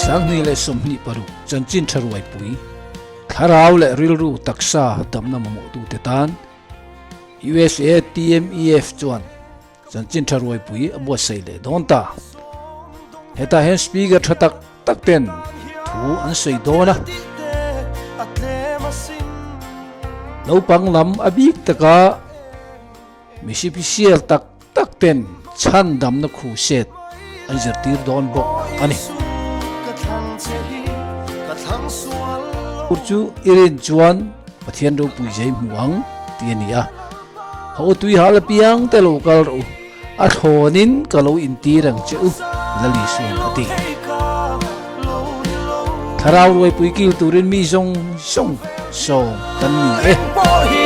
2026 chanchin tha ruaipui, thlarau leh rilru taksa damna mamawhtute tan USA TMEF chuan chanchin tha ruaipui a buatsaih leh dawn ta. Hetah hian speaker tha tak tak ten thu an sawi dawn a. Naupang lam a bik taka Misipisial tak tak ten chhandamna khuset an zirtir dawn bawk a ni. Ur chu i rin chuan Pathian ropui zai hmu ang tih a ni a. Ho tui hal apiang te lo kal rawh u, a thlawnin ka lo intir ang che u, Lali Suan a ti. Thlarau ruaipui kil turin mi zawng zawng sawm kan ni e.